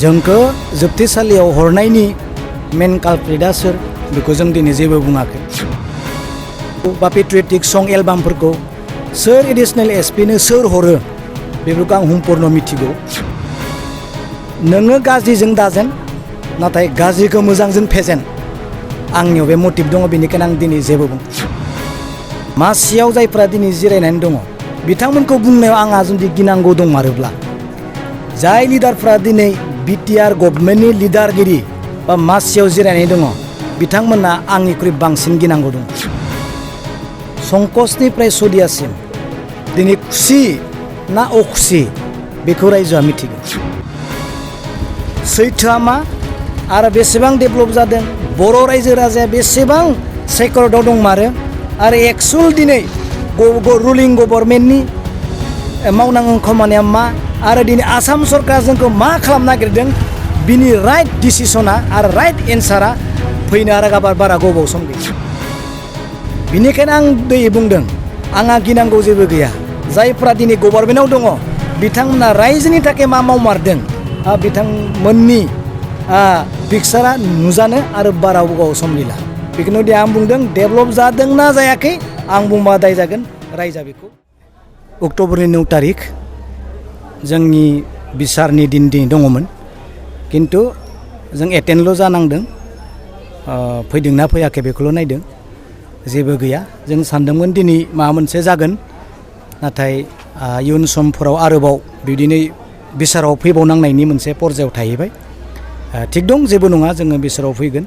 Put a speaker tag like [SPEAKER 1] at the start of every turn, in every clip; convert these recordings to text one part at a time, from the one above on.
[SPEAKER 1] जोंखौ जोबथेसालियाव हरनायनि मेन कालप्रिटआ सोर बेखौ जों दिनै जेबो बुङाखै बा पेट्रियटिक सं एलबामफोरखौ सोर एडिशनेल एसपिनो सोर हरो बेफोरखौ आं सम्पूर्ण मिथिगौ नोङो गाज्रिजों दाजेन नाथाय गाज्रिखौ मोजांजों फेजेन आंनियाव बे मटिभ दङ बेनिखायनो आं दिनै जेबो बुं मासियाव जायफ्रा दिनै जिरायनानै दङ बिथांमोनखौ बुंनायाव आंहा जुदि गिनांगौ दंमारोब्ला जाय लिडारफ्रा दिनै बिटिआर गभर्नमेन्टनि लिडारगिरि बा मासियाव जिरायनानै दङ बिथांमोना आंनिख्रुइ बांसिन गिनांगौ दं संकसनिफ्राय सदियासिम दिनै खुसि ना अखुसि बेखौ रायजोआ मिथिगौ सैथोआ मा आरो बेसेबां डेभेलप जादों बर' रायजो राजाया बेसेबां सेक्युरिटियाव दंमारो आरो एक्सुअल दिनै रुलिं गभर्नमेन्टनि मावनांगौ खामानिया मा आरो दिनै आसाम सरकारा जोंखौ मा खालामनो नागिरदों बिनि राइट डिसिसना आरो राइट एन्सारा फैनो आरो बारा गोबाव सम गैया बिनिखायनो आं दिनै बुंदों आंहा गिनांगौ जेबो गैया जायफ्रा दिनै गभर्नमेन्टआव दङ बिथांमोना रायजोनि थाखाय मा मावमारदों बिथांमोननि पिक्सारा नुजानो आरो बारा गोबाव सम गैला बेखौनो दि आं बुंदों डेभेलप जादोंना जायाखै आं बुंबा दाय जागोन रायजोआ बेखौ अक्ट'बरनि 9 तारिख जोंनि बिसारनि दिन दङमोन खिन्थु जों एटेन्डल' जानांदों फैदोंना फैयाखै बेखौल' नायदों जेबो गैया जों सानदोंमोन दिनै माबा मोनसे जागोन नाथाय इयुन समफोराव आरोबाव बिदिनो बिसाराव फैबावनांनायनि मोनसे पर्यायाव थाहैबाय थिग दं जेबो नङा जोङो बिसाराव फैगोन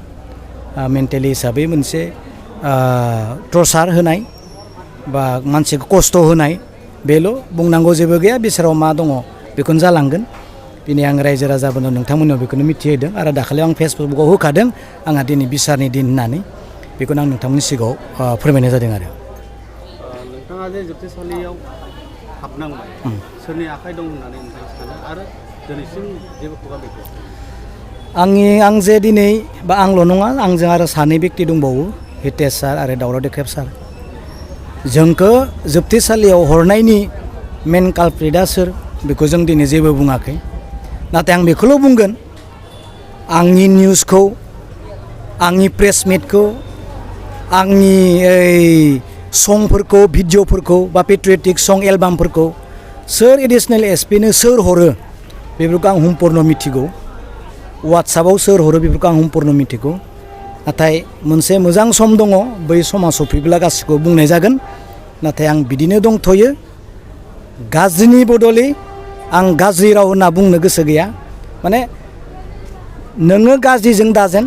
[SPEAKER 1] मेन्टेलि हिसाबै मोनसे टर्चार होनाय बा मानसिखौ खस्थ' होनाय बेल' बुंनांगौ जेबो गैया बिसाराव मा दङ बेखौनो जालांगोन दिनै आं रायजो राजाफोरनो नोंथांमोननाव बेखौनो मिथिहोदों आरो दाखालि आं फेसबुकआव होखादों आंहा दिनै बिसारनि दिन होननानै बेखौनो आं नोंथांमोननि सिगाङाव फोरमायनाय जादों आरो
[SPEAKER 2] नोंथाङा जे जोबथेसालियाव हाबनांबाय सोरनि आखाइ दं होननानै नोंथाङा सानो आरो दिनैसिम जेबो खुगा बेखौ
[SPEAKER 1] आं जे दिनै बा आंल' नङा आंजों आरो सानै बेक्ति दंबावो हितेश सार आरो दावराव देख्रेब सार जोंखौ जोबथेसालियाव हरनायनि मेन कालप्रिटआ सोर बेखौ जों दिनै जेबो बुङाखै नाथाय आं बेखौल' बुंगोन आंनि निउसखौ आंनि प्रेस मिटखौ आंनि संफोरखौ भिडिअफोरखौ बा पेट्रियटिक सं एलबामफोरखौ सोर एडिशनेल एसपिनो सोर हरो बेफोरखौ आं सम्पूर्ण मिथिगौ वाट्सएपआव सोर हरो बेफोरखौ आं सम्पूर्ण मिथिगौ नाथाय मोनसे मोजां सम दङ बै समा सफैब्ला गासिखौबो बुंनाय जागोन नाथाय आं बिदिनो दंथ'यो गाज्रिनि बदलै आं गाज्रि राव होनना बुंनो गोसो गैया माने नोङो गाज्रिजों दाजेन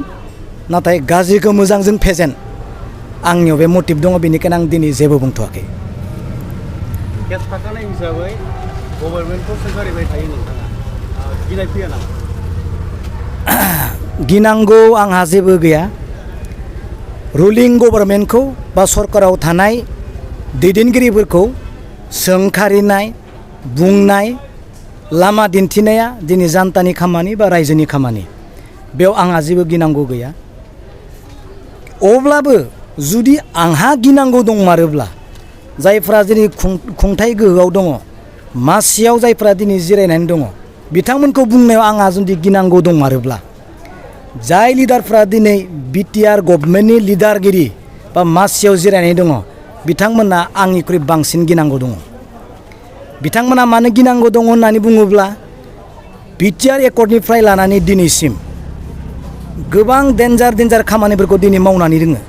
[SPEAKER 1] नाथाय गाज्रिखौ मोजांजों फेजेन आंनियाव बे मटिभ दङ बेनिखायनो आं दिनै जेबो बुंथ'वाखै
[SPEAKER 2] केस थाखानाय हिसाबै गभर्नमेन्टखौ सोंखारिबाय थायो नोंथाङा गिनाय फैया नामा
[SPEAKER 1] गिनांगौ आंहा जेबो गैया रुलिं गभर्नमेन्टखौ बा सरकाराव थानाय दैदेनगिरिफोरखौ सोंखारिनाय बुंनाय लामा दिन्थिनाया दिनै जानतानि खामानि बा रायजोनि खामानि बेयाव आंहा जेबो गिनांगौ गैया अब्लाबो जुदि आंहा गिनांगौ दंमारोब्ला जायफ्रा दिनै खुंथाय गोहोआव दङ मासियाव जायफ्रा दिनै जिरायनानै दङ बिथांमोनखौ बुंनायाव आंहा जुदि गिनांगौ दंमारोब्ला जाय लिडारफ्रा दिनै बिटिआर गभर्नमेन्टनि लिडारगिरि बा मासियाव जिरायनानै दङ बिथांमोना आंनिख्रुइ बांसिन गिनांगौ दङ बिथांमोना मानो गिनांगौ दङ होननानै बुङोब्ला बिटिआर एकर्डनिफ्राय लानानै दिनैसिम गोबां डेन्जार खामानिफोरखौ दिनै मावनानै दोङो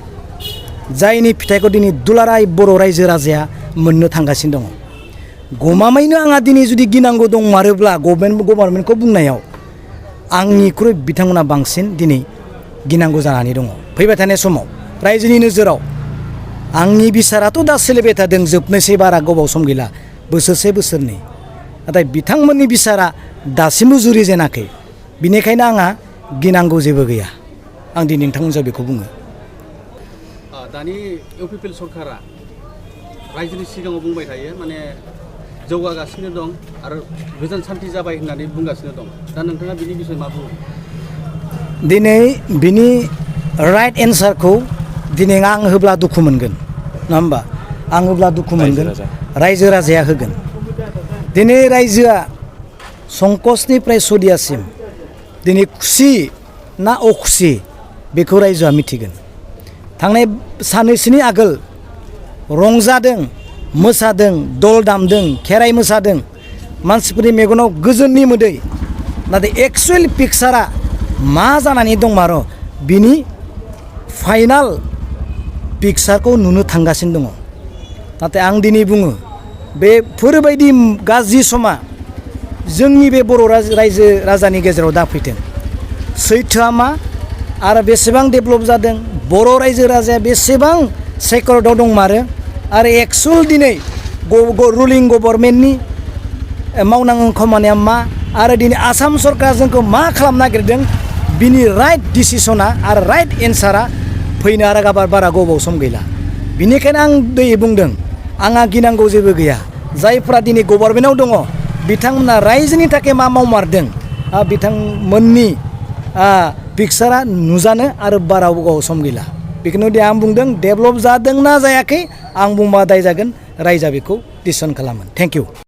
[SPEAKER 1] जायनि फिथाइखौ दिनै दुलाराय बर' रायजो राजाया मोननो थांगासिनो दङ गमामायैनो आंहा दिनै जुदि गिनांगौ दंमारोब्ला गभर्नमेन्टखौ बुंनायाव आंनिख्रुइ बिथांमोना बांसिन दिनै गिनांगौ जानानै दङ फैबाय थानाय समाव रायजोनि नोजोराव आंनि बिसाराथ' दा सोलिबाय थादों जोबनोसै बारा गोबाव सम गैला बोसोरसे बोसोरनै नाथाय बिथांमोननि बिसारा दासिमबो जुरिजेनाखै बिनिखायनो आंहा गिनांगौ जेबो गैया आं दिनै नोंथांमोनजों बेखौ बुङो
[SPEAKER 2] दानि इउपिपिएल सरकारा रायजोनि सिगाङाव बुंबाय थायो माने जौगागासिनो दं आरो गोजोन सान्थि जाबाय होननानै बुंगासिनो दं दा नोंथाङा बिनि बिषय मा बुङो
[SPEAKER 1] दिनै बिनि राइट एन्सारखौ दिनै आं होब्ला दुखु मोनगोन नङा होमबा आं होब्ला दुखु मोनगोन रायजो राजाया होगोन दिनै रायजोआ संकसनिफ्राय सदियासिम दिनै खुसि ना अखुसि बेखौ रायजोआ मिथिगोन। थांनाय साननैसोनि आगोल रंजादों, मोसादों, दल दामदों, खेराइ मोसादों, मानसिफोरनि मेगनाव गोजोननि मोदै। नाथाय एक्सुवेल पिक्सारा मा जानानै दंमारो बिनि फाइनाल पिक्सारखौ नुनो थांगासिनो दङ। नाथाय आं दिनै बुङो बेफोरबायदि गाज्रि समा जोंनि बे बर' रायजो राजानि गेजेराव दाफैथों। सैथोआ मा आरो बेसेबां डेभेलप जादों, बर' रायजो राजाया बेसेबां सेक्युरिटियाव दंमारो आरो एक्सुवेल दिनै रुलिं गभर्नमेन्टनि मावनांगौ खामानिया मा आरो दिनै आसाम सरकारा जोंखौ मा खालामनो नागिरदों बिनि राइट डिसिसना आरो राइट एन्सारा फैनो आरो बारा गोबाव सम गैला। बिनिखायनो आं दिनै बुंदों आंहा गिनांगौ जेबो गैया। जायफ्रा दिनै गभर्नमेन्टआव दङ बिथांमोना रायजोनि थाखाय मा मावमारदों बिथांमोननि पिक्सारा नुजानो आरो बारा गोबाव सम गैला। बेखौनो आं बुंदों डेभेलप जादोंना जायाखै आं बुंबा दाय जागोन, रायजोआ बेखौ डिसिसन खालामो। Thank you.